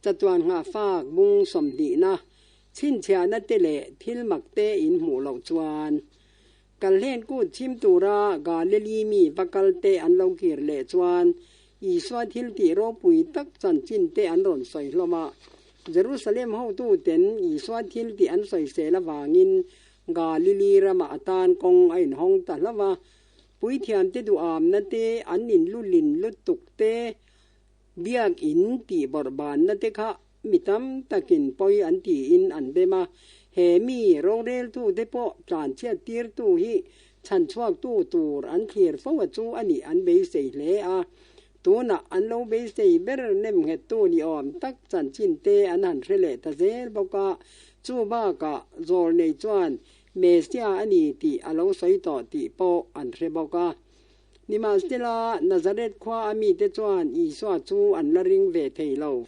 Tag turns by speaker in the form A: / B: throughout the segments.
A: Chatuan nghahfak bung sawmhnihna, chhinchhiahna te leh thil mak te in hmuh loh chuan Kalhlen kut chhim tura Galili mi va kal te an lo kir leh chuan Isua thil tih ropui tak chanchin te an rawn sawi hlawm a. Jerusalem hotu ten Isua thil tih an sawisel avangin Galili ramah atan kawng a inhawng ta hlauh a. Puithiamte duhamna te, an inlulin lutuk te, Biakin tih bawrhbanna te kha mi tam takin pawi an tiin an bem a, he mi roreltute pawh tlanchhiat tirtu hi chhanchhuaktu tur an thlir fo a chu a nih an beisei hle a. Tunah an lo beisei ber nemnghettu ni awm tak chanchin te an han hre leh ta zel bawk a, chu bakah Zawlnei chuan Messiah a ni tih a lo sawi tawh tih pawh an hre bawk a. Nimahsela, Nazareth khua a mite chuan Isua chu an la ring ve thei lo.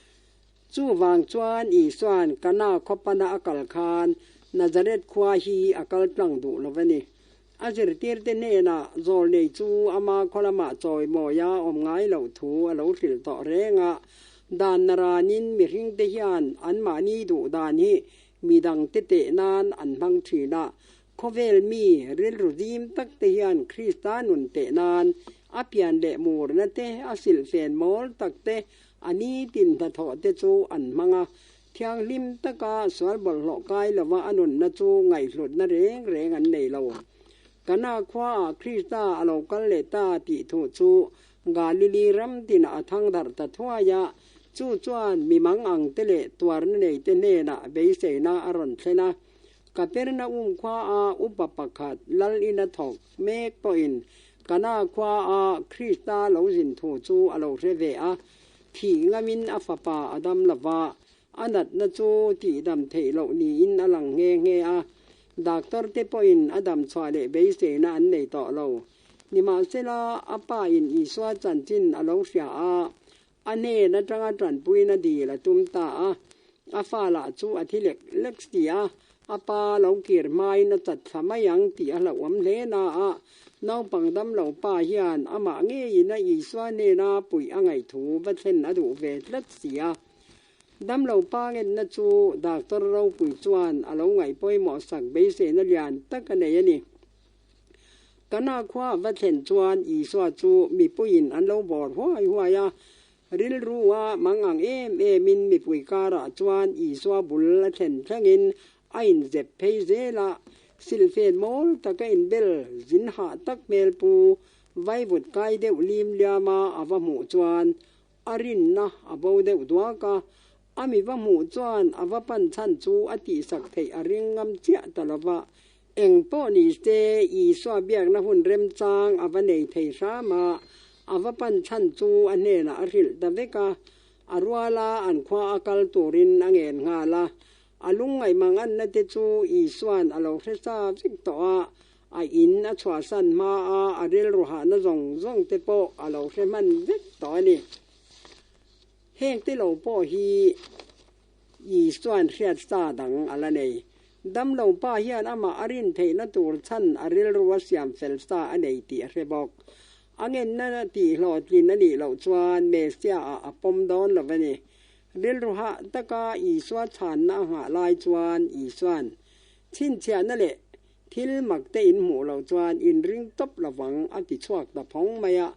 A: Chuvang chuan Isua'n Kana khaw pana a kal khan Nazareth khua hi a kal tlang duh lo a ni. A zirtirte hnenah zawlnei chu ama khaw lamah chawimawia awm ngai loh thu a lo hrilh tawh reng a. Dan naranin mihringte hian anmahni duh dan hi midangte teh nan an hmang thin a, Khawvel mi rilru zim tak te hian Krista nun teh nan a pian leh murna te, a silhfen mawl tak te, a nitin hnathawh te chu an hmang a. Thianghlim taka sual bawlhhlawh kai lova a nunna chu ngaihhlutna reng reng an nei lo. Kana khuaah Krista a lo kal leh ta tih thu chu Galili ram tinah a thang darh ta thuai a, chu chuan mi mang ang te leh tuarna nei te hnenah beiseina a rawn thlen a. Kapernaum khua a upa pakhat lal in a thawk mek pawhin Kana khua a Krista lo zin thu chu a lo hre ve a, thih ngamin a fapa a dam lo va, a natna chu tihdam theih loh niin a lang nghe nghe a, doctor te pawhin a dam chhuah leh beiseina an nei tawh lo. Nimahsela, a pa in Isua chanchin a lo hria a, A hnen atanga tanpuina dil a tum ta a, a fa lah chu a thi lek lek si a, a pa lo kir hmain a chat thla mai ang tih a hlauhawm hle na a, naupang damlo pa hian amah ngeiin a Isua hnena puih a ngaih thu va thlen a duh ve tlat si a. Damlo pa ngenna chu Doctor Ropui chuan a lo ngaih pawimawh sak beiseina lian tak a nei a ni. Kana khua va thlen chuan Isua chu mipuiin an lo bawr huai huai a, rilrua mang ang em emin mipui karah chuan Isua bul a thlen thlengin a inzep phei zel a, silhfen mawl taka inbel zin hah tak hmel pu vaivut kai deuh lim liama a va hmuh chuan a rinna a bo deuh duak a, a mi va hmuh chuan a va pan chhan chu a tihsak theih a ring ngam chiah ta lo va, Eng pawh ni se, Isua biakna hun remchang a va nei thei hram a, a va pan chhan chu a hnenah a hrilh ta vek a, a ruala an khua a kal turin a ngen nghal a. A lungngaih anna te chu Isua'n a lo hre sa vek tawh a, a in a chhuahsan hma a a rilru hahna zawng zawng te pawh a lo hre hman vek tawh a ni. Heng te lo pawh hi Isua'n hriat sa dang a la nei. Damlo pa hian amah a rin theihna tur chhan a rilru a siam fel sa a nei tih a hre bawk. A ngenna tih hlawhtlin a nih loh chuan Messiah-ah a pawm dawn lo a ni. Rilru hah taka Isua chhanna a nghah lai chuan Isua'n chhinchhiahna leh thil mak te in hmuh loh chuan in ring tawp lovang a ti chhuak ta phawng mai a.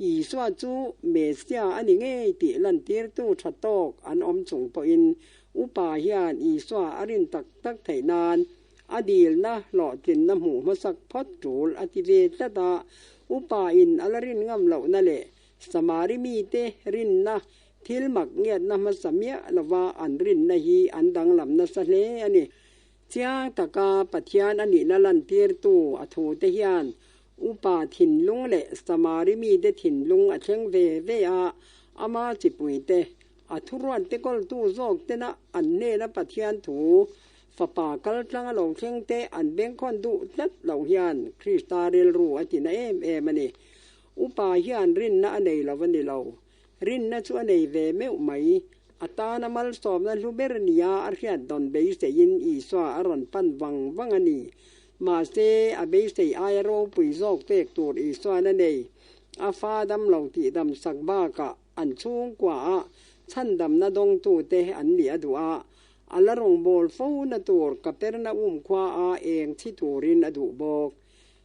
A: Isua chu Messiah a ni ngei tih lantirtu tha tawk an awm chung pawhin Upa hian Isua a rin tak tak theih nan a dilna hlawhtlinna hmuh hmasak phawt tul a ti ve tlat a. Upa in a la rin ngam lohna leh Samari mite rinna thil mak ngiatna hmasa miah lova an rinna hi an danglam nasa hle a ni. Chiang taka Pathian a nihna lantirtu a thute hian Upa thinlung leh Samari mite thinlung a thleng ve ve a, ama chipuite A thuruatte kawltu zawk tena an hnena Pathian thu Fapa kaltlang a lo thleng te an bengkhawn duh tlat lo hian Krista rilru a ti na em em a ni. Upa hian rinna a nei lo a ni lo. Rinna chu a nei ve meuh mai. A tana malsawmna hlu ber nia a hriat dawn beiseiin Isua a rawn pan vang vang a ni. Mahse, a beisei aia ropui zawk pek tur Isuan a nei. A fa dam lo tihdam sak bakah An chhungkua a Chhandamna dawngtute an nih a duh a, a la rawngbâwl fo na tûr Kapernaum khuaa êng chhi tûrin a duh bawk.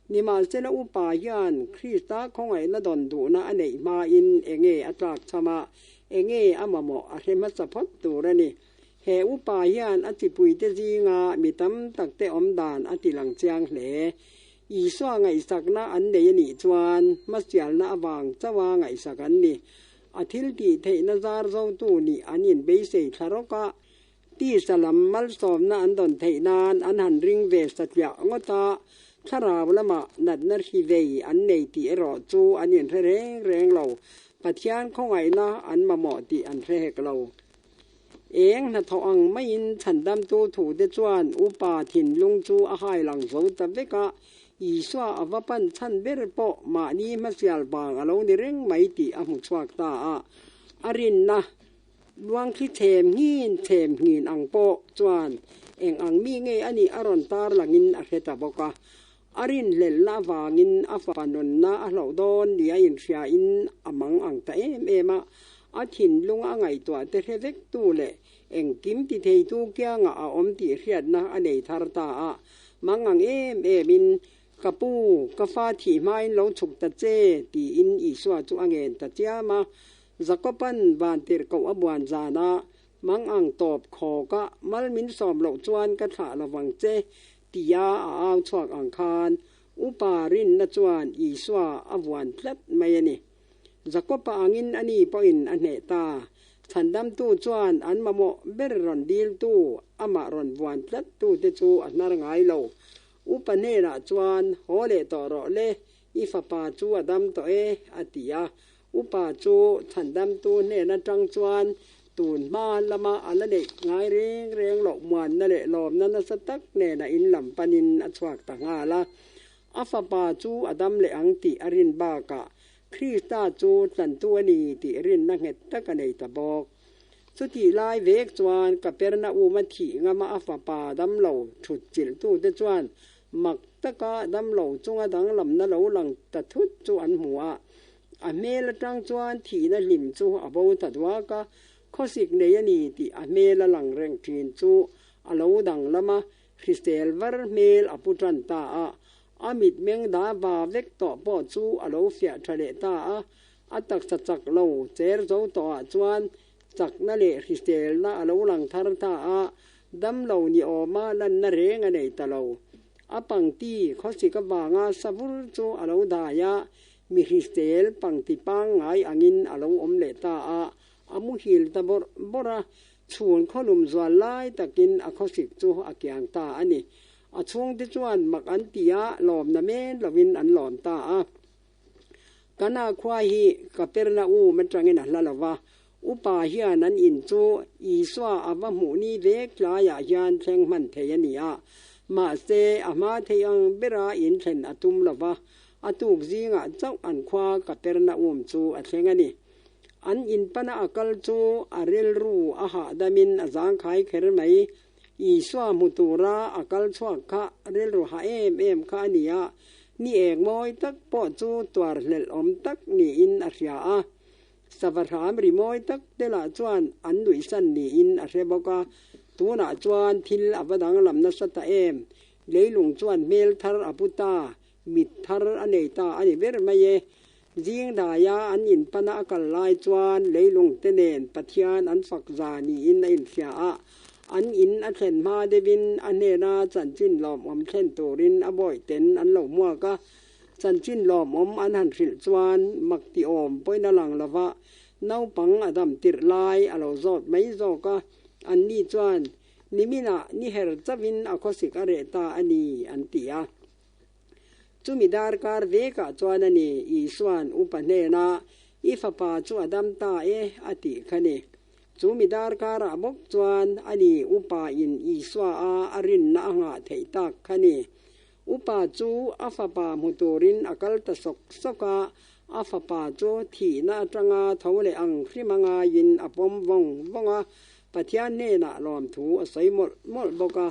A: Nimahsela upa hian Krista khawngaihna dawn duhna a neih hmain enge a tlâk cham a, enge a mamawh a hre hmasa phawt tûr a ni. He upa hian a chipuite zînga mi tam takte awm dan a ti lang chiang hle. Isua ngaihsakna an nei a nih chuan hmasialna avang chauha ngaihsak an ni. A thil tih theihna zar zotu nih an inbeisei thla rawk a, tisa lam malsawmna an dawn theih nan an han ring ve satliah ngawt a, thlarau lamah natna hri vei an nei tih erawh chu an inhre reng reng lo, Pathian khawngaihna an mamawh tih an hre hek lo. Eng hnathawh ang maiin chhandamtu thute chuan upa thinlung chu a hai lang zo ta vek a, Isua a va pan chhan ber pawh mahni hmasial vang a lo ni reng mai tih a hmu chhuak ta a. A rinna luangthli chhem nghin chhem nghin ang pawh chuan eng ang mi nge a nih a rawn tar langin a hre ta bawk a. A rinhlelhna avangin a fapa nunna a hlauh dawn nia inhriain a mang ang ta em em a, a thinlung a ngaihtuah te hre vektu leh engkim ti theitu kiangah a awm tih hriatna a nei thar ta a, mang ang em emin, Ka pu, ka fa thih hmain lo chhuk ta che, tiin Isua chu a ngen ta chiam a. Jakoban vantirhkoh a buan zana mang ang tawp khawka mal min sawm loh chuan ka thlah lovang che, Tia a au chhuak ang khan upa rinna chuan Isua a vuan tlat mai a ni. Jakob-a angin a ni pawhin a hneh ta. Chhandamtu chuan an mamawh ber rawn diltu, amah rawn vuan tlattute chu a hnar ngai lo. Upa hnenah chuan, Haw leh tawh rawh le, i fapa chu a dam tawh e, a ti a. Upa chu chhandamtu hnen atang chuan tun hma lama a la neih ngai reng reng loh muanna leh lawmna nasa tak nena in lam panin a chhuak ta nghal a. A fapa chu a dam leh ang tih a rin bakah Krista chu tlantu a ni tih rinna nghet tak a nei ta bawk. Chutih lai vek chuan Kapernaum a thih ngama a fapa damlo thut chilhtute chuan Mak taka damlo chunga danglamna lo lang ta thut chu an hmu a, a hmel atang chuan thihna hlim chu a bo ta duak a, khawsik nei a ni tih a hmel a lang reng thin chu a lo danglam a, hrisel var hmel a pu tan ta a, a mitmeng da va vek tawh pawh chu a lo fiah tha leh ta a, a taksa chak lo cher zo tawhah chuan chakna leh hriselna a lo lang thar ta a, Damlo ni awma lanna reng a nei ta lo. A pangti khawsik avanga savur chu a lo dai a, mi hrisel pangti pangngai angin a lo awm leh ta a, a muhil ta bawrh bawrh a, chhun khawlum zual lai takin a khawsik chu a kiang ta a ni. A chhungte chuan mak an ti a, lawmna men lovin an lawm ta a. Kana khua hi Kapernaum atangin a hla lo va, Upa hian an in chu Isua a va hmuh ni vek tlaiah hian thleng hman thei a ni a, mahse a hma thei ang bera in thlen a tum lo va, a tuk zingah chauh an khua Kapernaum chu a thleng a ni. An in pana a kal chu a rilru a hahdamin a zangkhai kher mai. Isua hmu tura a kal chhuak kha rilru ha em em kha a ni a, ni eng mawi tak pawh chu tuar hlelh awm tak niin a hria a. Sava hram ri mawi tak te lah chuan an nuihsan niin a hre bawk a, tunah chuan thil a va danglam nasa ta em? Leilung chuan hmel thar a pu ta, mit thar a nei ta a ni ber mai e. Zing daia an inpana a kal lai chuan leilung te nen Pathian an fak za niin a inhria a, an in a thlen hma deuhin a hnena chanchin lawmawm thlen turin a bawihten an lo hmuak a, Chanchin lawmawm an han hrilh chuan mak ti awm pawhin a lang lo va, naupang a dam tirh lai a lo zawt mai zawk a, anni chuan, Niminah ni her chauhin a khawsik a reh ta a ni, an ti a. Chumi darkar vekah chuan a ni, Isua'n upa hnenah, I fapa chu a dam ta e, a tih kha ni. Chu mi darkarah bawk chuan a ni upa in Isua a a rinna a nghah theih tak kha ni. Upa chu a fapa hmu turin a kal ta sawk sawk a, a fapa chu thihna atanga tho leh ang hrim a ngaiin a pawm vawng vawng a, Pathian hnenah lawmthu a sawi mawlh mawlh bawk a.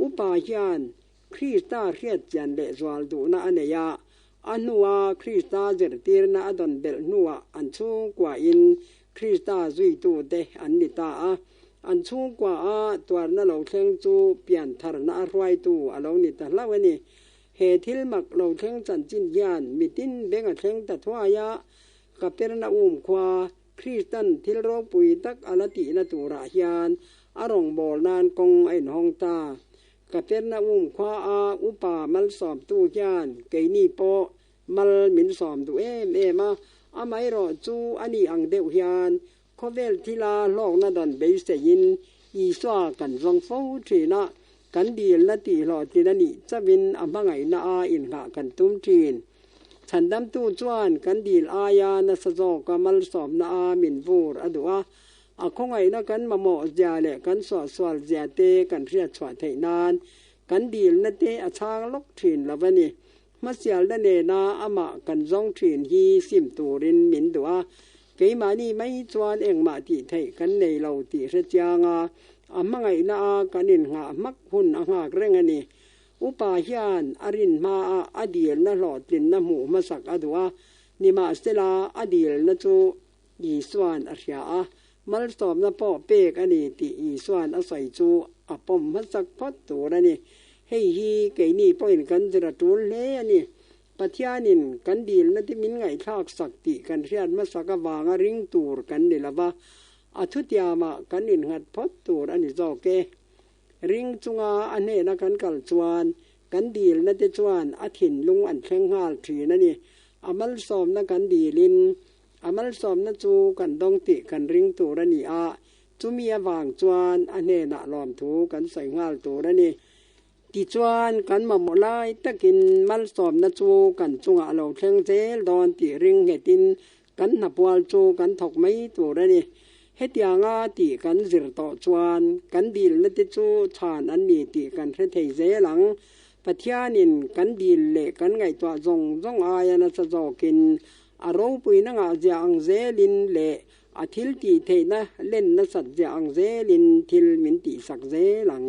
A: Upa hian Krista hriatchian leh zual duhna a nei a, a hnua Krista zirtirna a dawn belh hnuah an chhungkuain Krista zuitute an ni ta a. An chhungkua a tuarna lo thleng chu piantharna a hruaitu a lo ni ta hlauh a ni. He thil mak lo thleng chanchin hian mitin beng a thleng ta thuai a, Kapernaum khua Kristan thil ropui tak a la tihna turah hian a rawngbâwl nân kawng a inhawng ta. Kapernaum khua a upa malsawmtu hian keini pawh mal min sawm duh em em a, amaherawh chu a ni ang deuh hian khawvel thila hlawkna dan beiseiin Isua kan zawng fo thin a, kan dilna tihhlawhtlin a nih chauhin a hmangaihna a inghah kan tum thin. Chhandamtu chuan kan dil aia nasa zawka malsawmna a min vur a duh a, a khawngaihna kan mamawh zia leh kan suahsual zia te kan hriatchhuah theih nan kan dilna te a chhang lawk thin lo a ni. Hmasialna nena amah kan zawng thin hi sim turin min duh a, keimahni mai chuan engmah tih theih kan nei lo tih hre chiang a, a hmangaihna a kan innghah hmak hun a nghak reng a ni. Upa hian a rin hmaah a dilna hlawhtlinna hmuh hmasak a duh a, nimahsela a dilna chu Isua'n a hria a, malsawmna pawh pek a ni tih Isua'n a sawi chu a pawm hmasak phawt tur a ni. Hei hi keini pawhin kan zir a tul hle a ni. Pathianin kan dilna te min ngaihthlak sak tih kan hriat hmasak avanga ring tur kan ni lo va, a thutiamah kan innghat phawt tur a ni zawk e. Ring chunga a hnena kan kal chuan kan dilna te chuan a thinlung an thleng nghal thin a ni. A malsawmna kan dilin a malsawmna chu kan dawng tih kan ring tur a ni a, chumi avang chuan a hnenah lawmthu kan sawi nghal tur a ni. Tichuan kan mamawh lai takin malsawmna chu kan chungah a lo thleng zel dawn tih ring nghetin Kan hnapual chu kan thawk mai tur a ni. Hetianga tih kan zir tawh chuan kan dilna te chu chhan an ni tih kan hre thei zel ang. Pathianin kan dil leh kan ngaihtuah zawng zawng aia nasa zawkin a ropuina ngahzia ang zelin leh a thil tih theihna len nasat zia ang zelin thil min tihsak zel ang.